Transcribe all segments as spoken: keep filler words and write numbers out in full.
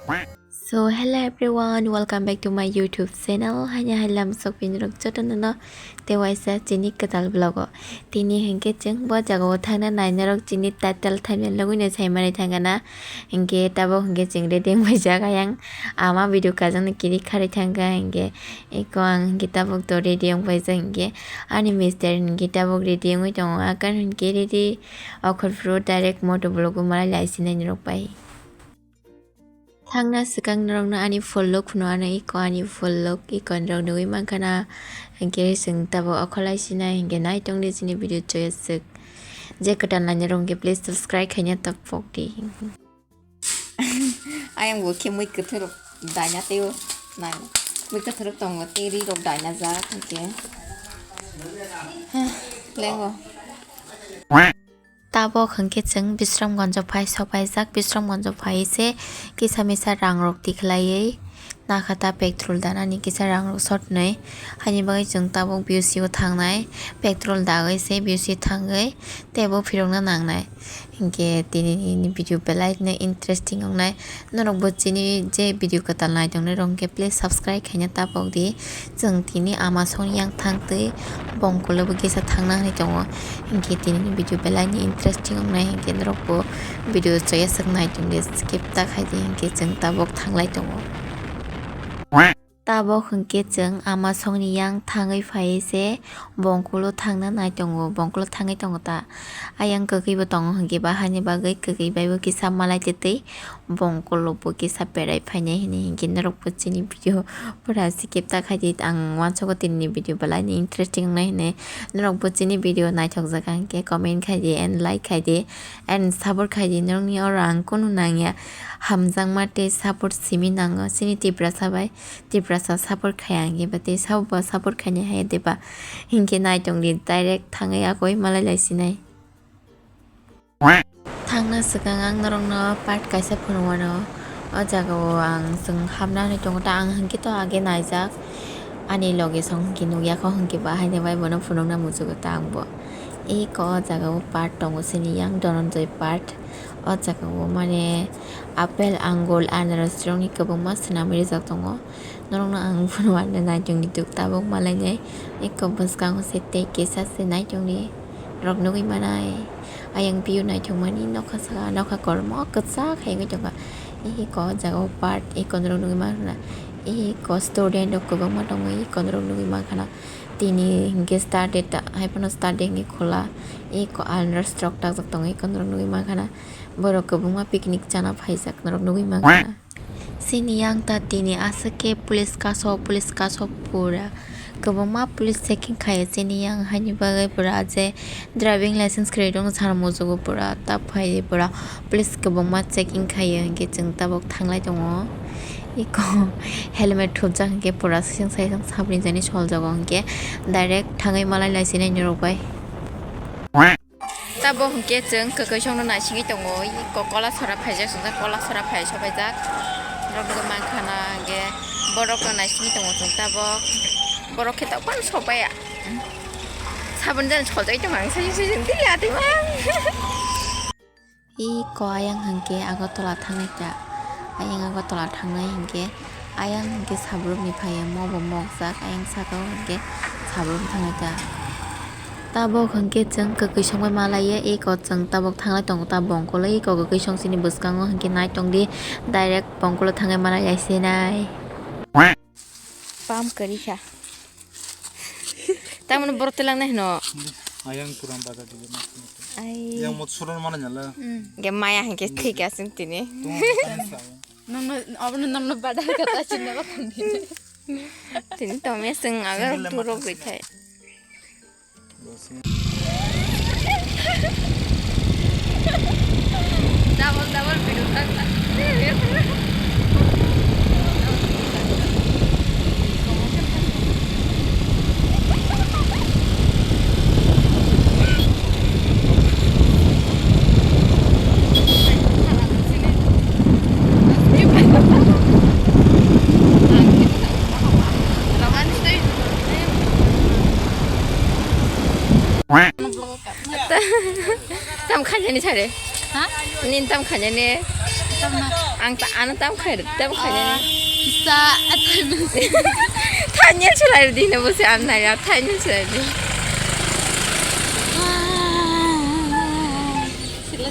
So hello everyone, welcome back to my YouTube channel. Hanya halam sok pinrok jotono no tewaisa chini kwtal vlog o. Tini hingke chwng bo jaga o thangna nainarok chini title thumbnail logoi no saimani thangana. Hingke tabok hingke chwng ready wngbai jak ayang ama video kajang ni kiri kharwi thangka hingke eko ang hingke tabok to ready wngbai jak hingke ani mister hingke tabok ready wngoi tongo akan hingke ready okhor phuru direct moto vlog o malai lai sinai norok bai. Thangna swkang norokno ani vlog phano ano eko ani vlog eko norok nugui mankha na. Hingke chwng tabok okholai sinai hingke nai tongdi chini video choya swk. Je kwtal nainarok hingke please subscribe khaina tapokdi. Ayang bo khe mui kwthwrok daina tei o nai mui kwthwrok tongo tei ri rok daina jak hingke. Lengo. Tabok hwnkhe chwng Bisramganjo phai sokpaijak, Bisramganjo phai se kisa misa rangrok tikhlaiwi nakhata petrol danani kisa rangrok sotnwi. Haini bagwi chwng tabok B O C o thangnai, petrol dagwi se B O C thangwi teibo phirokna nangnai. Hinkhe tinini video belai no interesting wngnai. Norokbo chini je video kwtal nai tongnai rok hwnkhe please subscribe khaina tapok di. Chwng tini ama songni yang thang twi bongkolobo kisa thangna hinwi tongo. Hinkhe tinini video belai ni interesting wngnai hinkhe norokbo video choya swk nai tongdi skip ta khaidi hinkhe chwng tabok thanglai tongo. Tabok hwnkhe chwng ama songni yang thangwi phaiwi se bongkolo thangna nai tongo, bongkolo thangwi tongo ta. Ayang kwkwi bo tongo hwnkhe ba haini bagwi kwkwi bai bo kisa malai twi twi bongkolo bo kisa berai phainai hinwi hinkhe norokbo chini video pura skip ta khaidi. Ang uansugo tinini video belai ni interesting wngnai hinwi norokbo chini video naithokjak hinkhe comment khaidi and like khaidi and support khaidi. Norokni oro ang kunu nangya, hamjakma tei support simi nango chini Tiprasa bai. Tiprasa support khaya hwnkhe ba tei sabo bo support khainai hai de ba hinkhe nai tongdi direct thangwi akoi malai lai sinai. Thangna swkang ang norokno part kaisa phunukmano o jaga o ang chwng hapna hinwi tongo ta ang hinkhe to age naijak ani loge song hinkhe nukya kho hinkhe ba haino bai bono phunukna muchugo ta ang bo. Eko o jaga o part tongo chini yang Dhananjay part o jaga o mane apple angul anaros rokni kwbangma swnamwi rijak tongo. Norokno ang phunukna nai tongdi tabuk malainai eko bwskango se tei kisa se nai tongdi norok nugui manai. Ayang view naithokmani nokha saka nokha kormo kwchak hai wngwi tongkha. Eko o jaga o part eko norok nugui mankha na eko student rok kwbangma tongo eko norok nugui mankha na tini hinkhe start date hai phano start date hinkhe khola eko almirah rok takjak tongo eko norok nugui mankha na borok kwbangma picnic chana phaijak norok nugui mankha na. Chini yang ta tini aswk khe police kaso police kaso pura kwbangma police checking khaio chini yang haini bagwi pura je driving license kwrwi rokno sana muchugo pura ta phai pura police kwbangma checking khaio hinkhe chwng tabuk thanglai tongo eko helmet thupjak hinkhe pura seseng seseng saboni jani soljago hinkhe direct thangwi malai lai sinai norok bai. Tabuk hwnkhe chwng kwkwi songno naisingwi tongo. Iko kolasora phaijak swngjak, kolasora phai sopaijak. Borok nugwi mankha na hwnkhe borokno naisingwi tongo chwng tabuk. Borok khe tokphano sopaiya. Saboni jani soljagwi tongkha ang swijing swijing tei atwima. Iko ayang hwnkhe Agartala thangnai ta. Ayang Agartala thangnai hwnkhe ayang hwnkhe sabrumni phaiya mobo mokjak ayang saka o hwnkhe sabrum thangnai ta. Tabok hwnkhe chwng kwkwi songbai malaiya eko chwng tabok thanglai tongo ta bongkolo eko kwkwi song chini bwskango hwnkhe nai tongdi direct bongkolo thangwi malai lai sinai. Pam kwrwi kha. Tamoni borok twlang nai hino. Ayang puran baga dibe na. Ai. Yang mot suron mana nyala. Ge maya hwnkhe thik aswng tini. Nongno, abono nongno badal kata chinna ba tongdi. Tini tome seng agar turok rithai. Double, double video thangna. Tam khainani sare? Ha? Nin tam khainani? Tam na. Ang ta, ano tam khai, tam khai. Kisa, a, time. Thanya chulai di na bo se am na ya, thanya chulai di.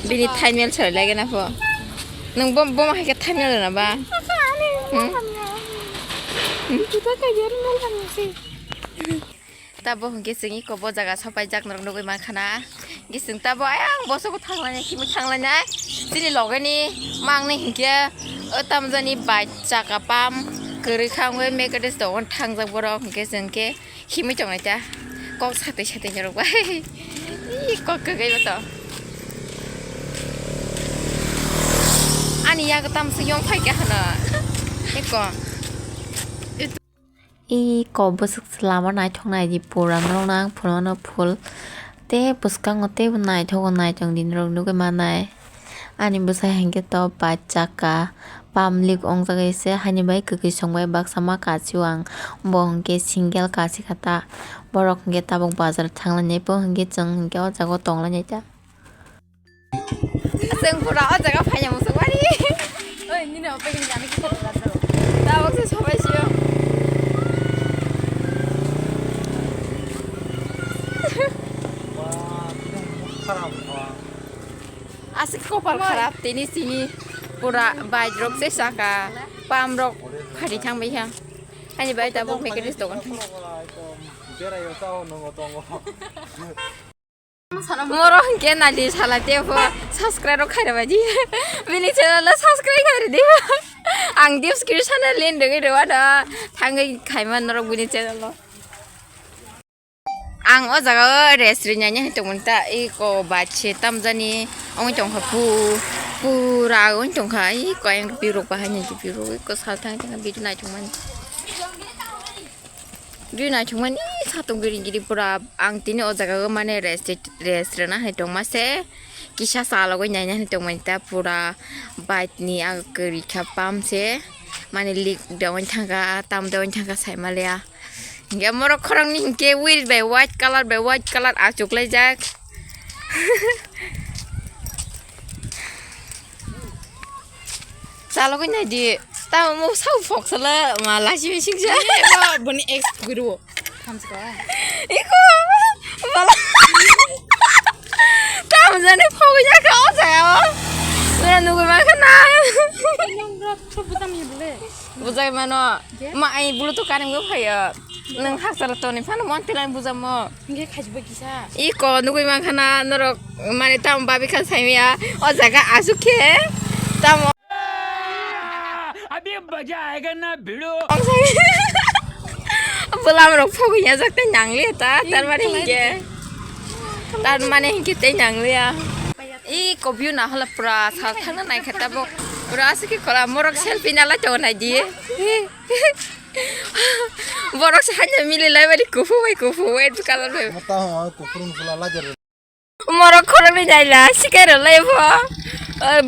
Bini thanya chulai lagi na po. Nung bom, bom hai ka thanya na ba? Hmm? Tabo hwnkhe chwng iko bo jaga sopaijak norok nugwi mankha na. Hwnkhe chwng tabo ayang bosongo thanglainai, kimui thanglainai. Chini logeni mangni hwnkhe o tamjani bike chaka pam kwrwi kha wngwi mechanis tongo thangjak borok hwnkhe chwng khe himwi tongnai ta. Kok satwi satwi norok bai. Ih, kok kwgwi bo to. Ani yago tamswk yong phaikha hwno. Eko. I kok bwswk se lama naithok nai di pura norokno ang phunukno phul tei bwskango teibo naithogo naithok di norok nugwi manai. Ani bwsai hinkhe to bike chakka pam leak wngjagwi se haini bai kwkwi song bai baksa ma kachi o ang bo hinkhe single kachi kha ta borok hinkhe tabuk bazar thanglainai bo hinkhe chwng hinkhe o jaga o tonglainai ta. Chwng pura o jaga phaina muchungmani. Oi, nini opening jani kisa pura do. Tabuk se sobai sio. Asik kopal kharap tini sini pura bike rok se saka pam rok phari thang bai ha. Ani bai tabuk mechanis dogan thang. Moro hwnkhe nadi sala tebo subscribe rok khaira baidi. Bini channel o subscribe khaira di. Ang description o link rwgwi rw ano. Thangwi khaima norok bini channel o. Ang o jaga o rest rinani hai tongmani ta iko bache tamjani ongoi tongkha pu pura ongoi tongkha iko ayang rok bahai nai rok iko sal thang thang video naithokmani. View naithokmani satung giri giri pura ang tini o jaga o mane rest rest rwna hai tongma se kisa chalogwi naina hai tongmani ta pura bike ni ag kwrwi kha pam se mane leak dewai thangkha tam dewai thangkha saimaliya hinkhe morok khoroknwi hinkhe wheel bai white colour bai white colour achuklaijak. Chalogwi naidi. Tamo mo sao phok sala ma lachi bising ja. Boni ex guru. Thamsa ka. Iko. Mala. Tamo jani phok ya ka o jaya. Nura nugwi ma kana. Nung rot so butam ni bole. Bujai mano. Ma ai bulu to kaning go phaya. Nung haksa toni phano mon tilan bujamo. Hinkhe khajibo kisa. Iko nugwi mankha na norok mane tamo babi kha saimaya o jaga asuk khe tamo. Abhi maza aayega na bhidu. Bwlam rok phogwi ya jak tei nangli ta tar mane hinkhe. Tar mane hinkhe tei nangli ya. Iko view na hola pura sal thangna naikha tabok. Pura asuk khe kola morok selfie na lai tongo naidi. Borok se haino mili lai mani kuphur bai kuphur bai kalar bai. Mata ho kuphur wng sala lajar. Morok khoroknwi naila sikai rw lai bo.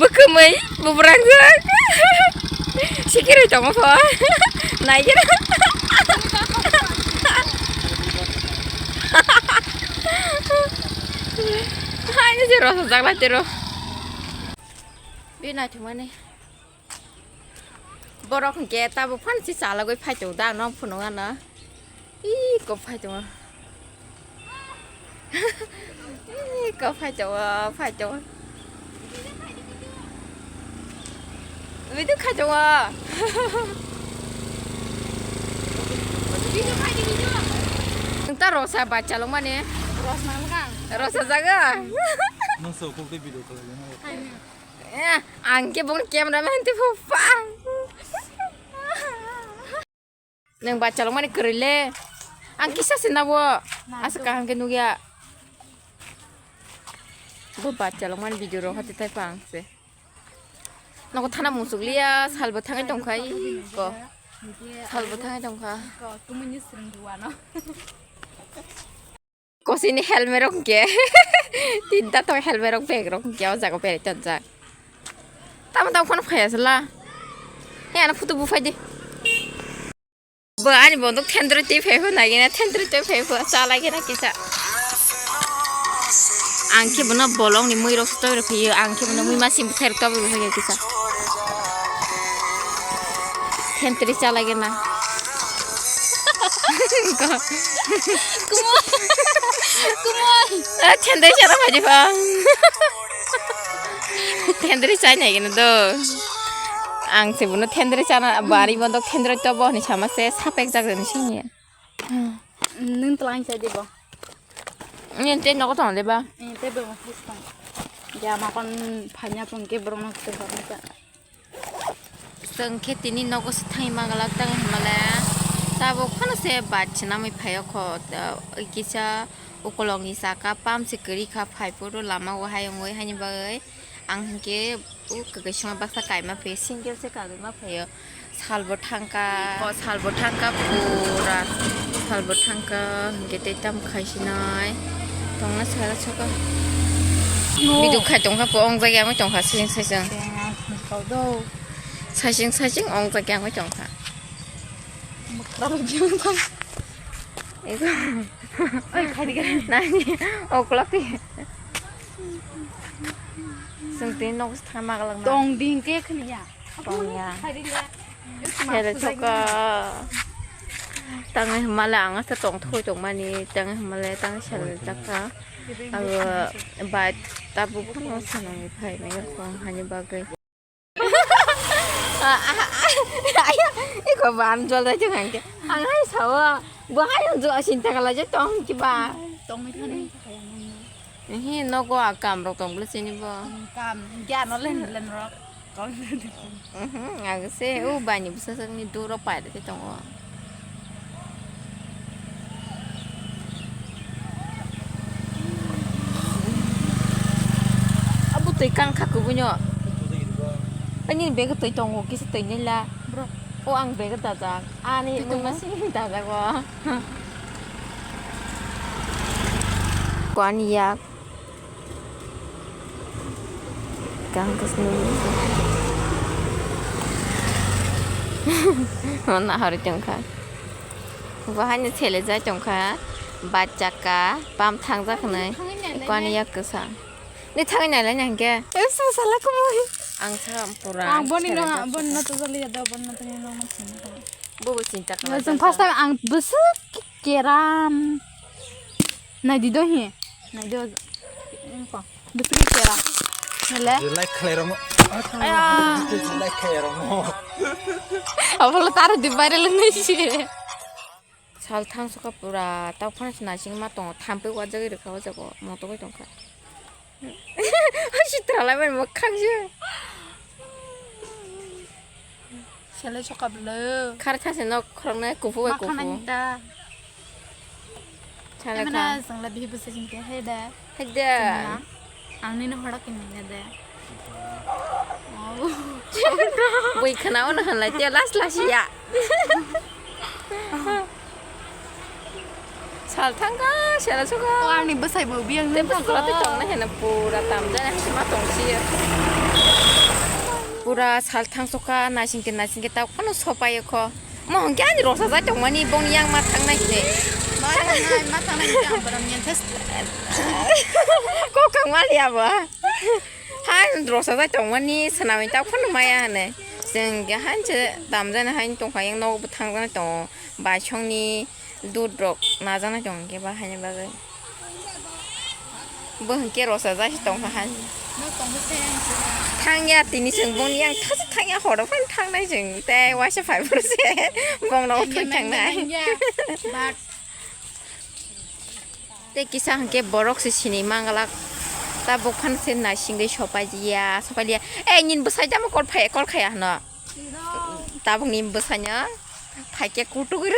Bwkhwmwi bubrang jwk. Sikai rw tongo pho. Naigir. Haino se rw sajak lai tero. Bi naithokmani. Borok hwnkhe tabuk phano se chalogwi phai tongo da, ang no phunuk ano. Ih, kok phai tongo. Ih, kok phai tongo, phai tongo. Video khai tongo. Nwng ta rosa bai chalokmani. Rosa jaga. Nwng so kok tei video khalai. Eh, ang khe bongni camera man tei pho pa. Nwng bachalok mani kwrwi le. Ang kisa se nabo. Asa kaham khe nukya. Bo bachalok mani video rok hati tai pa ang se. Nogo thana muchuk liya, salbo thangwi tongkha iko. Salbo thangwi tongkha. Kusini helmet rok hwnkhe tinta tong helmet rok bag rok hwnkhe o jaga berai tonjak. Tamo tamo phano phaiya sala. He ano photo buphai di. Bo ani bondok thendroi twi phai pho nai gena thendroi twi phai pho chalai gena kisa. Ang khe bono bolong ni mui rok twi rok phiyo ang khe bono mui masing bwthai rok twi rok phiyo kisa. Thentri chalai gana. Kumoi. Kumoi. Ah, thentri chala bhaji bang. Thentri chai nai gana do. Ang se bono thentri chana bari bondo thentri to bo ni sama se sapek jak ni sini. Nung tlang chai di bo. Ni te nogo tong de ba. Ni te bo mo phis tong. Ya ma kon phanya tong ke borong no te borong ta. Chwng khe tini nogo se thangwi mangalak tang hwnmale tabuk phano se bike se namwi phaio kho, kisa ukolokni saka pump se kwrwi kha phai phuru lama o hayungwi haini bagwi ang hinkhe o kwkwi songwi baksa kaima phaio single se kagwi ma phaio salbo thangka o salbo thangka pura salbo thangka hinkhe tei tamo khaisinai tongna sara soka. Video khai tongkha po ong jagya wngwi tongkha sising sising. Saising saising ong jagya wngwi tongkha. Ego. Oi, khadi gani. Nani, oklok ti. Sung tin nok thang ma galang. Tong ding ke khliya. Tong ya. Khadi le. Sele choka. Tang mala ang asa tong thoi tong mani, tang mala tang sele chaka. Abo bat tabu phano sanang phai mai ko hani bagai. Iko ban jol dai jeng hangke. Ang hai sao. Bo hai jol sinta kala je tong ki ba. Tong mi thani. Hi nogo a kam rok tong bole sini bo. Kam gyan no len len rok. Kong. Mhm, ang se u bani bwsajwk ni duro pai de tongo. Abo twi kang kha kubui no. Ani bag twi tongo kisa twi nila. Bro. O ang bag dajak. Ani twi tongo. Mungma sini dajak o. Ko ani yak. Kang kasni. Mana hari tongkha. Bahai ni sele jai tongkha. Bachaka pam thangjak nai. Kwani yak kwsa. Ni thangai nai lai nang ke. Em sa sala ko moi. Ang sa pura. Ang boni no boni no to jali da boni no to no. Bo bo chinta kala. First time ang busuk keram. Nai di do hi. Nai do. Ko. Bisi kera. Nele. Like khlai ramo. Aya. Like khlai ramo. Abolo taro di viral nai si. Sal thang soka pura tau phana sina sing ma tongo thampi wajagwi rwkha o jago moto bai tongkha. Sitra lai mani mwkhang se. Sele soka bwle. Khar thase nok khoroknai kuphuk bai kuphuk. Sele kha. Emana jangla bihi bwsajin ke hai da. Hai da. Ang nini horo kini ne de. Bui khana ono hanlai te las las ya. Sal thangka sela suka. O ani bwsai bo biyang te nang bwsai thangka. Tongna hena pura tamjani hasi ma tongsi. Pura sal thang suka naising ke naising ke tau kono sopai kho. Mo hongke ani rosa jai tongmani bong yang ma thangnai se. Ma thangnai ma thangnai ang borom yang test. Kok kang mali abo. Hai rosa jai tongmani swnamwi tau phano maya hane. Chwng ke hanse tamjani hain tongkha yang nogo bo thangjani tongo. Baisongni dud rok najaknai tong khe ba haini bagwi. Bo hwnkhe rosa jai tongkha han. Thangya tini chwng boni yang thasa thangya horo phano thangnai chwng tei waisa phai phuru se bongno thwi thangnai. Tei kisa hwnkhe borok se sini manglak. Tabuk phano se naisingwi sopai ya, sopai liya. Eh, nini bwsai tamo call phai, call khaya hwno. Tabuk nini bwsaino phaikhe kutuk rw.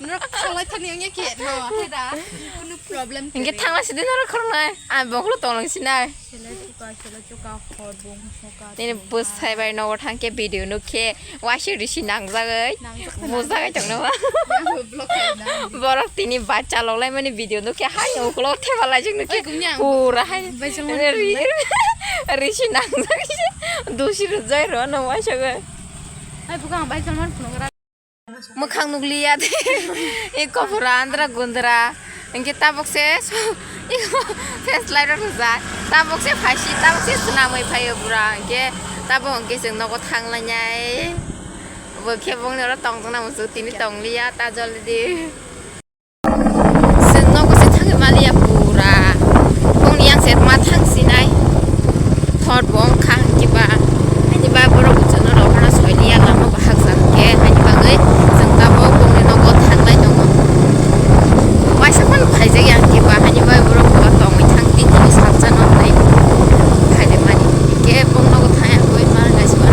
Norok khalai thani wngya khe no, hai da. Kunu problem. Hwnkhe thangla sidi norok khoroknai. Ang bokolo tonglang sinai. Sela chuka, sela chuka, hor bung soka. Nini bwsai bai nogo thangkhe video nukhe waisa risi nangjagwi. Nangjak bujagwi tongno. Yang block khaina. Borok tini bacha loklaimani video nukhe hai ukolok thepalaijak nukhe. Oi, gumya. Pura hai. Baisa man. Ri-, risi nangjak. Dusi rwjai rw no waisa gwi. Ai, buka ang baisa man phunuk ra. Mwkhang nukliya de. Eko pura andra gundra. Hwnkhe tabuk se face light rok rijak. Tabuk se phaisi, tabuk se swnamwi phaio pura. Hwnkhe Abo hwnkhe chwng nogo thanglainai. Bo khe bongni oro tongtongna muchung tini tongliya ta joldi. Chwng nogo se thangwi maliya pura. Bongni yang se ma thangsinai. Hor bo wngkha hwnkhe ba. Haini ba borok bo chwngno rw phano soiliya lama bo hakjak hwnkhe. Haini bagwi chwng tabuk bongni nogo thanglai tongo. Waisa phano phaijakya hwnkhe ba. Haini ba borok bo tongwi thang tini salsa no hinwi khaidimani. Hwnkhe bong nogo thangya koi ma gaisa.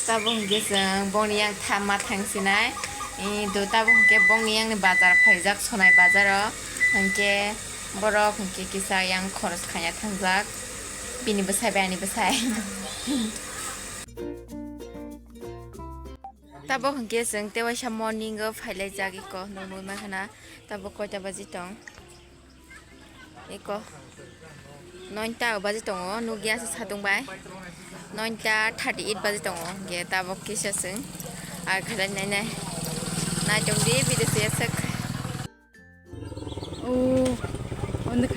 Tabuk hwnkhe chwng bongni yang tha ma thangsinai. I do tabuk hwnkhe bongni yang ni bazar phaijak, Sonai bazar o. Hwnkhe borok hwnkhe kisa yang khoros khaina thangjak. Bini bwsai bai ani bwsai. Tabuk hwnkhe chwng tewaisa morning o phailaijak iko, nuknwi mankha na tabuk koita baji tong. Eko noita baji tongo, nukya se satung bai. Noita thirty eight baji tongo, hwnkhe tabok kisa chwng ar khlai nainai. Naitong di bidesi aswk. Oh, on the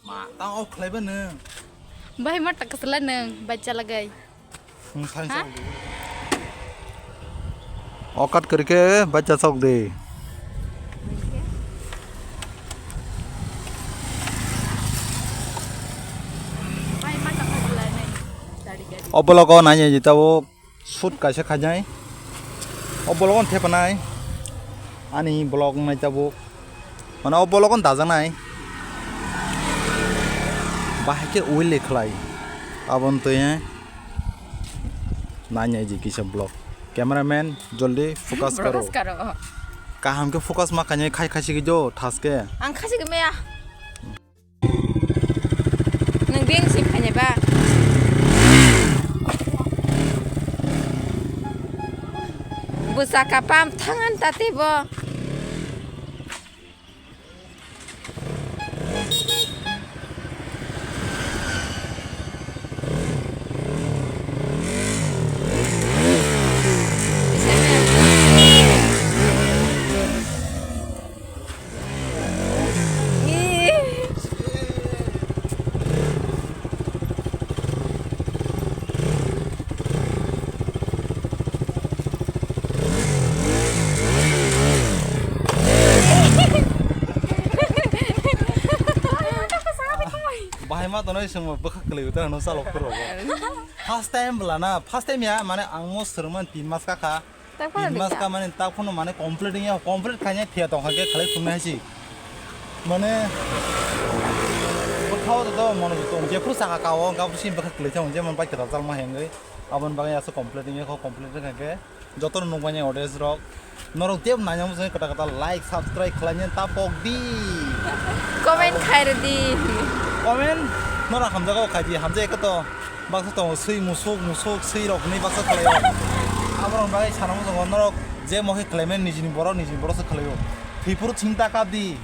Ma, tang off khlaiba nwng. Bahai ma taka sala nwng, bacha lagai. Hmm, thanks. Ha? Okat kwrwi khe bacha chok de. Bahai ma taka sala nwng. O vlog o nai nai di tabuk. Shoot kaisa khainai. O vlog-o thepanai. Ani vlog wngnai tabuk. Mane o vlog-o dajaknai. Bahai khe oil le khlai. Aboni twi nai nai di kisa vlog. Cameraman, joldi focus karo. Focus karo. Kaham khe focus ma khainai khai khai sigwi do thaske. Ang khai sigwi maya. Nwng beng si phainai ba? Bwsa kapam thangan ta tei bo. Bahai ma tonwi chwngbo bwkha kwlwi ta hwnwi chalok phuru rogo. First time bwla na, first time ya, mane ang mo swrwngmani tin mas kakha. Tak phano tin mas dikha. Ka mane tak phano mane complete wngya, complete khaina phiya tongkha khe khlai phunuknai hai si. Mane bwkhao to mono tong jephru saka kao, hwnkha phuru sini bwkha kwlai thangwi jemon bai kwtal chalma hai wngwi. Aboni bagwi aswk complete wngya kho, complete wngkha khe jotono nukmani audience rok. Norok jeb naina muchungwi kwtal kwtal like, subscribe khlaina ta pok di. Comment khai rw di. Comment norok hamjago khai di, hamjak khe to. Baksa tongo swi musuk musuk swi rok hinwi baksa khlaio. Aborok bagwi sana muchungo norok je mokhe khlaimani nijini borok nijini borok se khlaio. Thwi phuru chingta kap di.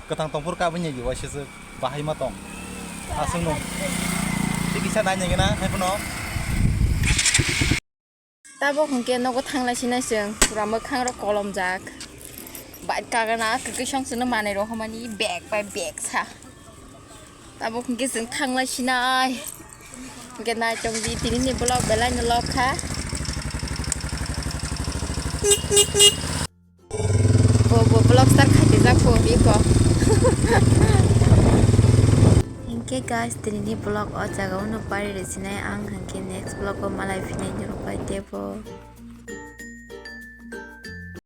Kwthang tong phuru kabwi nai di waisa se bahai ma tong. Aswkno. Tei kisa nai nai gana hai phano. Tabok hwnkhe nogo thanglai sinai chwng pura mwkhang rok kolomjak. Bike kagana kwkwi song chwngno manwi rohormani bag bai bag sa. Tabuk hwnkhe chwng thanglai sinai. Hwnkhe naitong di tini ni vlog belai no lok kha. Bo, bo vlog start khaitijak bo, iko. Hwnkhe guys, tini ni vlog o jaga o no pari rw sinai ang, hwnkhe next vlog o malai phinai norok bai tebo.